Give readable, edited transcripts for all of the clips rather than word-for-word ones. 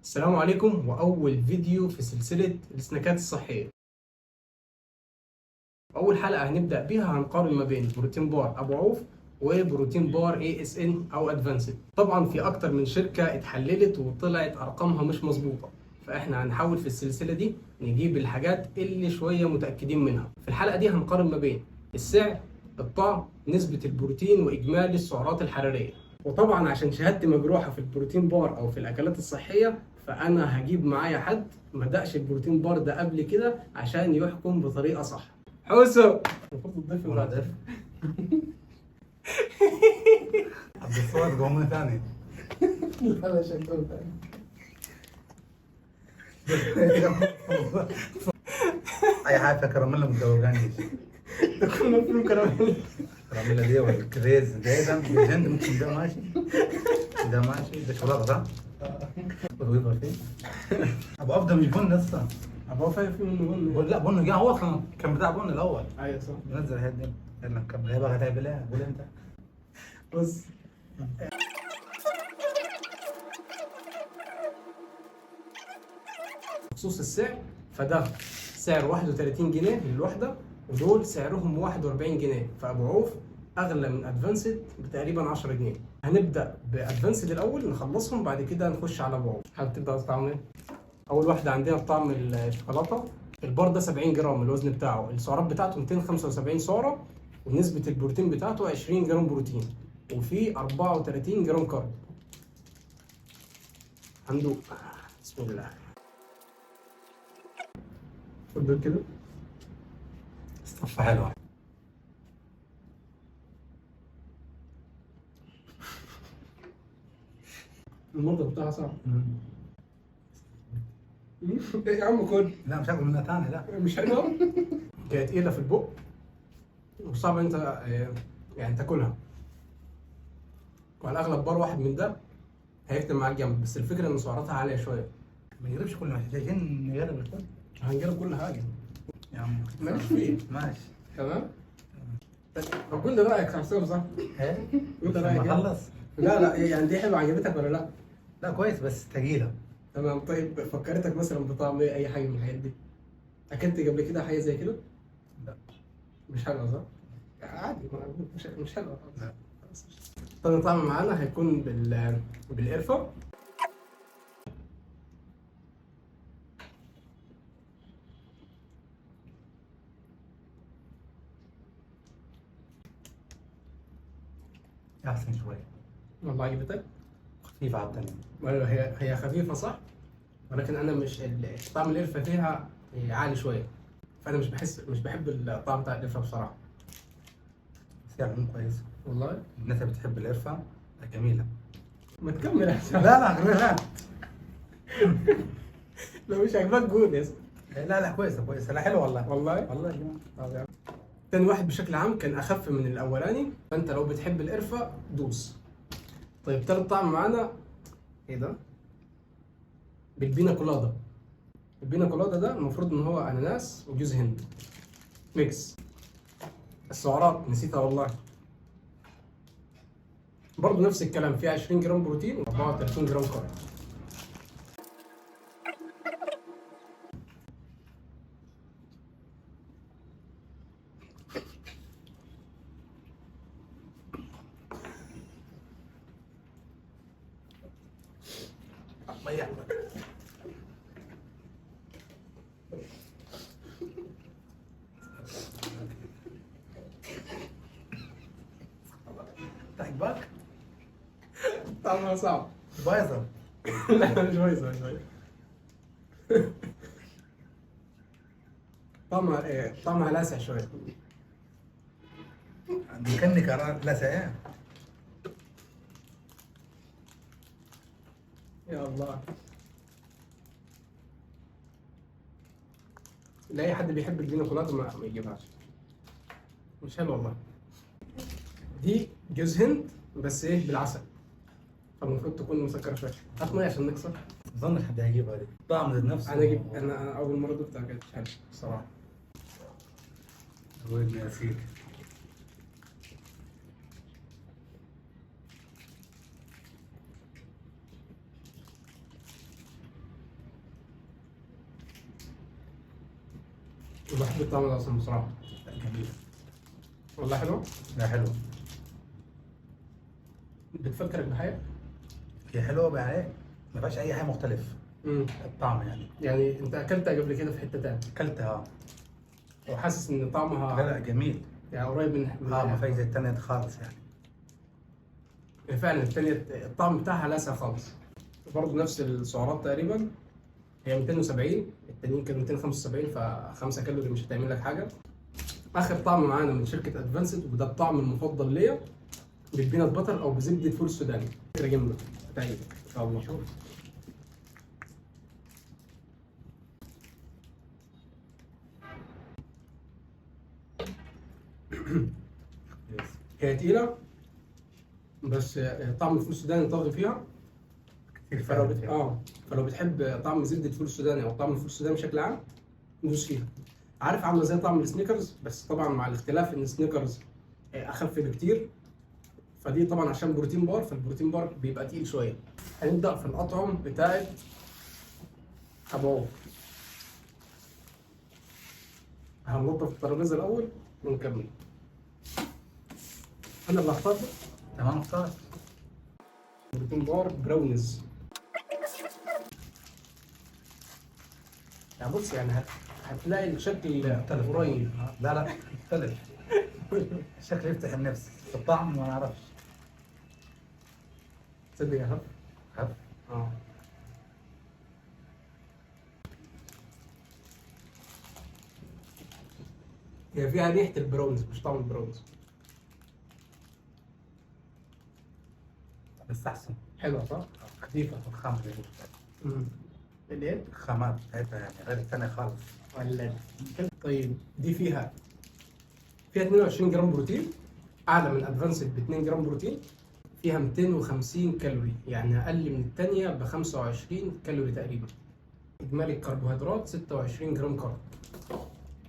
السلام عليكم، واول فيديو في سلسلة السناكات الصحية. اول حلقة هنبدا بيها هنقارن ما بين protein bar ابو عوف و protein bar ASN او Advanced. طبعا في اكتر من شركة اتحللت وطلعت ارقامها مش مظبوطة، فاحنا هنحاول في السلسلة دي نجيب الحاجات اللي شوية متاكدين منها. في الحلقة دي هنقارن ما بين السعر، الطعم، نسبه البروتين، واجمالي السعرات الحرارية. وطبعا عشان شهادتي مجروحة في ال protein bar او في الاكلات الصحية، فانا هجيب معايا حد ما دقش ال protein bar ده قبل كده عشان يحكم بطريقة صح. حوسو المفروض تضيف ولا بعد. ضيف عبد الصمد قومنا ثاني. لا مش هتقول تاني. اي حاجة فيها كراميلا ما تدوقانيش. ده كنا فيلم كراميل. كراميلا دي والكريز ده بجد ممكن، ده ماشي، ده ماشي، ده شوكولاتة صح؟ والويفر فيه ابو افضل مش بن لسه. ابو عوف في منه بن. لا بن جه، هو اصلا كان بتاع بن الاول. ايوه صح. نزل الحاجات دي. يلا نكمل، هي بقى هتعمل ايه؟ قول انت. بص، بخصوص السعر فده سعر 31 جنيه للوحدة، ودول سعرهم 41 جنيه، فأبو عوف أغلى من Advanced بتقريبا 10 جنيه. هنبدأ ب Advanced الأول نخلصهم، بعد كده نخش على أبو عوف. حابب تبدأ بطعم إيه؟ أول واحدة عندنا بطعم الشوكولاتة. البار ده 70 جرام الوزن بتاعه، السعرات بتاعته 275 سعرة، ونسبة البروتين بتاعته 20 جرام بروتين، وفي 34 جرام carb. هندوق، بسم الله. اتفضل كده. الصفة حلوة. المنظر بتاعها صعب. ايه يا عم كل. لا مش هاكل منها ثاني، لا. مش حلوة؟ هي تقيلة في البق وصعب انت يعني تاكلها، وعلى الاغلب بار واحد من ده هيكتم معاك جنب، بس الفكرة ان سعراتها عالية شوية. ما نجربش كل ما عشان نجرب الكل. هنجرب كل حاجة. يا عم ماليش فيه. ماشي. تمام؟ طب قول لي رأيك يا حسام، صح؟ ايه؟ انت رأيك لما إيه؟ اخلص. لا لا يعني دي حلوة عجبتك ولا لا؟ لا كويس بس ثقيلة. تمام. طيب فكرتك مثلا بطعم ايه، اي حاجة من الحاجات دي؟ اكلت قبل كده حاجة زي كده؟ لا. مش حلوة صح؟ عادي، مش حلوة خالص. لا. خلاص. تاني طعم معانا هيكون بالقرفة. احسن شوية. والله عجبتك؟ خفيفة على الثانية. ايوه هي خفيفة صح؟ ولكن انا مش طعم القرفة فيها عالي شوية، فانا مش بحب الطعم بتاع القرفة بصراحة. بس هي على العموم كويسة. والله؟ الناس اللي بتحب القرفة جميلة. ما تكمل يا حسام. لا لا لا. لو مش عجبك قول يا اسطى. لا لا كويسة كويسة، لا حلوة والله. والله؟ والله يا جماعة. طب يا عم. تاني واحد بشكل عام كان اخف من الاولاني، فانت لو بتحب القرفه دوس. طيب تالت طعم معانا ايه ده؟ بالبينا كولادا. البينا كولادا ده المفروض ان هو اناناس وجوز هند mix. السعرات نسيتها والله. برضه نفس الكلام، فيها 20 جرام بروتين و34 جرام carb. الله يحفظك. عجبك؟ طعمها صعب. بايظة. لا مش بايظة، مش بايظة. طعمها ايه؟ طعمها لاسع شوية. مكنكه لسه ايه؟ يا الله. لا اي حد بيحب البينا كولادا ما يجيبهاش. مش حلو والله. دي جوز هند بس ايه بالعسل، فالمفروض تكون مسكره شوية. هات مية عشان نكسر. ما اظنش حد هيجيبها دي. طعم ذات نفسه. انا جيب، انا اول مرة دقتها كانت مش حلوة الصراحة. وين يا سيدي؟ بحب الطعم ده اصلا بصراحة. لا جميلة. والله حلو. لا حلوة. بتفكرك بحاجة؟ هي حلوة بقى ايه، ما فيهاش اي حاجة مختلف. الطعم يعني. يعني انت اكلتها قبل كده في حتة تانية؟ اكلتها وحاسس ان طعمها لا لا جميل، يعني قريب من ما فيش زي الثانية خالص يعني. فعلا الثانية الطعم بتاعها لاسع خالص. برضه نفس السعرات تقريبا، هي 270، التانيين كانوا 275، ف5 كالوري مش هتعمل لك حاجة. اخر طعم معانا من شركة Advanced، وده الطعم المفضل ليا، بال peanut butter او بزبده فول سوداني. فكرة جامدة هتعجبك ان شاء الله. شوف هي تقيلة بس طعم الفول السوداني طاغي فيها كتير. فلو فلو بتحب طعم زبدة الفول السوداني او طعم الفول السوداني بشكل عام دوس فيها. عارف عامله زي طعم السنيكرز، بس طبعا مع الاختلاف ان السنيكرز اخف بكتير، فدي طبعا عشان protein bar، فال protein bar بيبقى تقيل شوية. هنبدا في الاطعم بتاعه ابو عوف. هننضف الترابيزة الاول ونكمل. انا اللي هختار. تمام اختار. protein bar brownies. يعني بص، يعني هتلاقي الشكل مختلف قريب. لا لا مختلف. الشكل يفتح النفس، الطعم ما نعرفش. تصدق يا خف؟ خف. هي فيها ريحة البراونيز مش طعم البراونيز. بس احسن. حلوة صح؟ خفيفة. الخامة الايه؟ الخامات بتاعتها يعني غير الثانية خالص. ولا طيب دي فيها 22 جرام بروتين، اعلى من Advanced ب 2 جرام بروتين. فيها 250 كالوري، يعني اقل من الثانية ب 25 كالوري تقريبا. اجمالي الكربوهيدرات 26 جرام carb.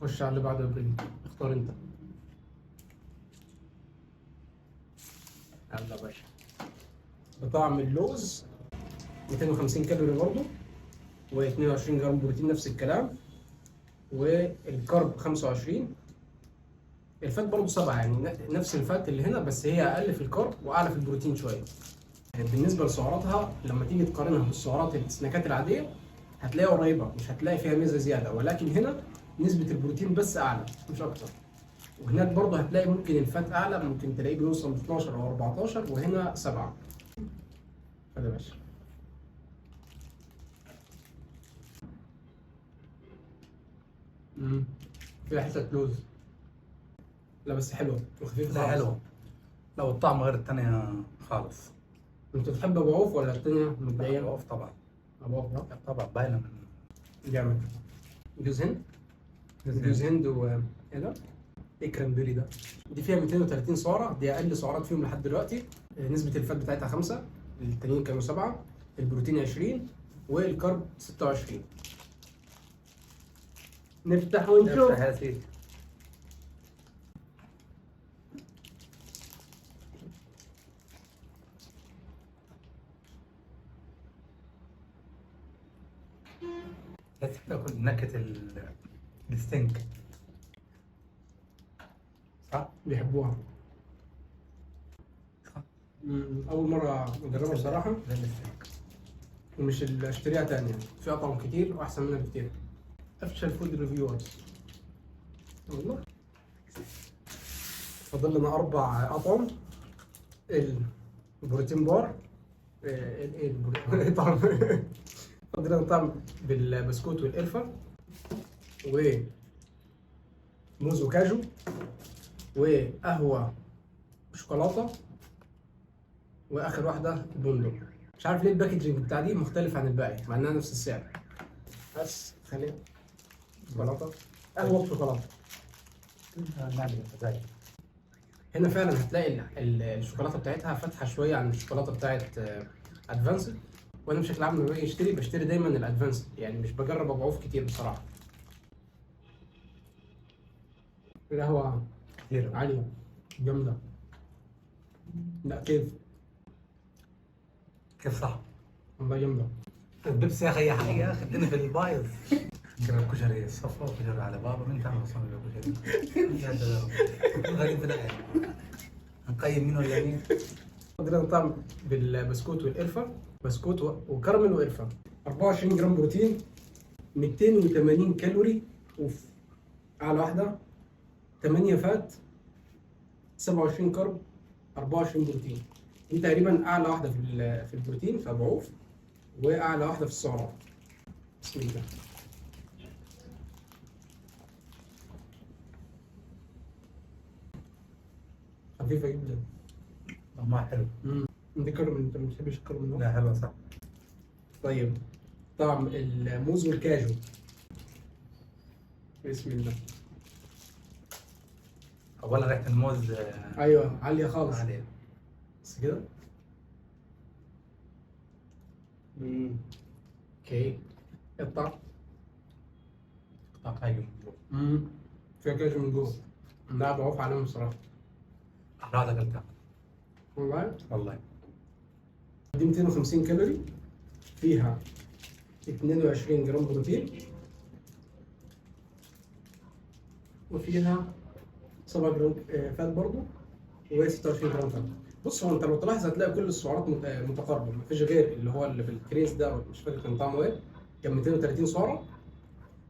خش على اللي بعده يا برنس، اختار انت. يلا يا باشا. بطعم اللوز 250 كالوري برضه، و22 جرام بروتين نفس الكلام، وال carb 25، ال fat برضه 7، يعني نفس ال fat اللي هنا، بس هي اقل في ال carb واعلى في البروتين شوية. بالنسبة لسعراتها لما تيجي تقارنها بالسعرات السناكات العادية هتلاقيها قريبه، مش هتلاقي فيها ميزة زيادة، ولكن هنا نسبه البروتين بس اعلى مش اكتر. وهناك برضه هتلاقي ممكن ال fat اعلى، ممكن تلاقيه بيوصل ل 12 او 14، وهنا 7. خد يا باشا. فيها حتة لوز. لا بس حلوة وخفيفة. لا حلوة. لو الطعم غير الثانية خالص. انت بتحب ابو عوف ولا الثانية مبدئيا؟ ابو عوف طبعا. ابو عوف طبعا باينة من جامد. جوز هند. جوز هند و ايه ده؟ ايه cranberry ده؟ دي فيها 230 سعره، دي اقل سعرات فيهم لحد دلوقتي. نسبه ال fat بتاعتها 5، التانيين كانوا 7، البروتين 20، وال carb 26. نفتح ونشوف. نفتح يا سيدي. تحس بتاكل نكهة الستينك صح؟ بيحبوها صح؟ أول مرة أجربها بصراحة. زي الستينك. ومش اللي أشتريها تاني يعني، في أطعم كتير وأحسن منها بكتير. أفشل food reviewers والله. فاضل لنا 4 أطعم. ال protein bar، ايه البروتين طعم، فاضل لنا طعم بالبسكوت والقرفة، وموز وكاجو، وقهوة وشوكولاتة، وآخر واحدة بندق. مش عارف ليه ال packaging بتاع دي مختلف عن الباقي مع انها نفس السعر. بس خلينا شوكولاتة، قهوة بشوكولاتة. هنا فعلا هتلاقي الشوكولاتة بتاعتها فاتحة شوية عن الشوكولاتة بتاعت Advanced. وانا بشكل عام لما باجي اشتري بشتري دايما ال Advanced، يعني مش بجرب ابو عوف كتير بصراحة. القهوة كتير عالية جامدة. لا كيف كيف صح؟ والله جامدة. البيبسي يا اخي، يا حاجة يا اخي الدنيا في البايظ. جرب كشري الصفا وكشري على بابا، مين تعمل اصلا كشري؟ غريب في الآخر. هنقيم مين ولا مين؟ عندنا طعم بالبسكوت والقرفه، بسكوت وكراميل وقرفه. 24 جرام بروتين، 280 كالوري، اوف اعلى واحدة، 8 fat، 27 carb، 24 بروتين. دي تقريبا اعلى واحدة في البروتين في ابو عوف، واعلى واحدة في السعرات. بسم الله. خفيفة جدا. طعمها حلو. دي كراميل، انت ما بتحبش الكراميل؟ لا حلوة صح. طيب طعم الموز والكاجو. بسم الله. اولا ريحه الموز ايوه عالية خالص. عالية. بس كده. okay. الطعم قطع كاجو من جوا. فيها كاجو من جوه. لا ابو عوف عليهم الصراحة. احلى واحدة اكلتها والله. والله. دي 250 كالوري، فيها 22 جرام بروتين، وفيها 7 جرام fat برضو، و26 جرام fat. بص هو انت لو تلاحظ هتلاقي كل السعرات متقاربة، مفيش غير اللي هو اللي بالكريز ده، مش فاكر كان طعمه ايه، كان 230 سعره،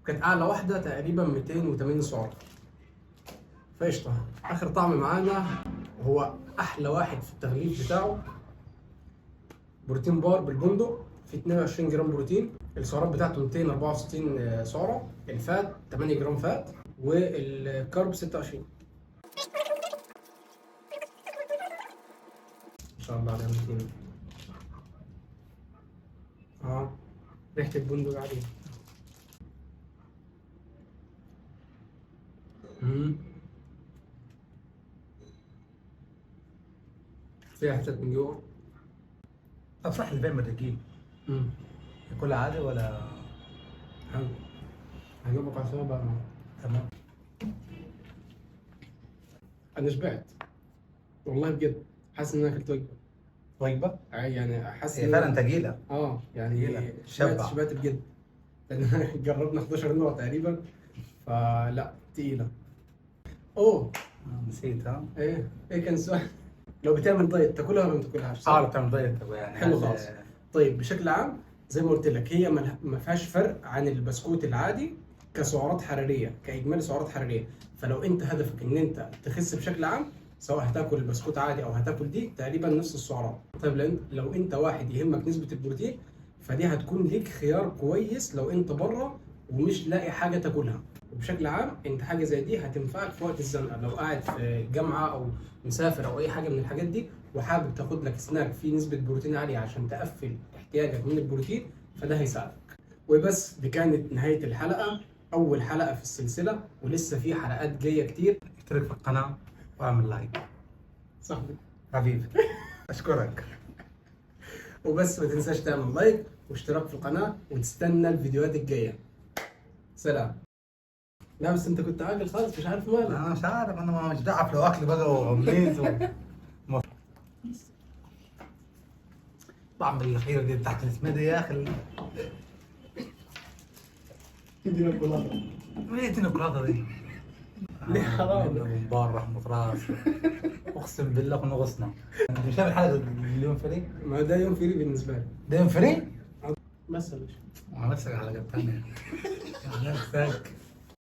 كانت اعلى واحدة تقريبا 280 سعره. فقشطه. اخر طعم معانا هو احلى واحد في التغليف بتاعه، protein bar بالبندق، في 22 جرام بروتين، السعرات بتاعته 264 سعره، ال fat 8 جرام fat، وال carb 26. ان شاء الله على 200. ريحه البندق عالية. فيها حتت من جوه. طب صح اللي بيعمل رجيم ياكلها عادي ولا؟ حلو. هجيبك عشان بقى. تمام. انا شبعت والله بجد، حاسس ان انا اكلت وجبة. وجبة؟ يعني حاسس هي فعلا ثقيلة. يعني ثقيلة. شبعت شبعت بجد، لان جربنا 11 نوع تقريبا، فلا تقيلة. اوه نسيت. ها ايه كان السؤال؟ لو بتعمل diet تاكلها ولا ما تاكلهاش؟ لو بتعمل diet يعني حلو خالص. طيب بشكل عام زي ما قلت لك هي ما فيهاش فرق عن البسكوت العادي كسعرات حرارية، كاجمالي سعرات حرارية. فلو انت هدفك ان انت تخس بشكل عام، سواء هتاكل البسكوت عادي او هتاكل دي، تقريبا نفس السعرات. طيب لو انت واحد يهمك نسبه البروتين، فدي هتكون ليك خيار كويس لو انت بره ومش لاقي حاجة تاكلها. وبشكل عام انت حاجة زي دي هتنفعك في وقت الزنقة، لو قاعد في جامعه او مسافر او اي حاجة من الحاجات دي، وحابب تاخد لك سناك فيه نسبه بروتين عالية عشان تقفل احتياجك من البروتين، فده هيساعدك. وبس دي كانت نهاية الحلقة، اول حلقة في السلسلة، ولسه في حلقات جاية كتير. اشترك في القناة واعمل like. صاحبي حبيبي اشكرك. وبس ما تنساش تعمل like واشتراك في القناة، وتستنى الفيديوهات الجاية. سلام. لا بس انت كنت عاقل خالص، مش عارف مالك. انا مش عارف، انا مش دعف لو اكل بقى وغميز طعم الخير دي تحت السميدة يا اخي. دي الكولاطه. ايه دي الكولاطه دي؟ ليه حرام؟ مبار رحمة راس. اقسم بالله كنا غصنا. انت مش شايف الحلقة اليوم free؟ ما ده يوم free بالنسبة لي. ده يوم free؟ مثلا على نفسك الحلقة الثانية. على نفسك.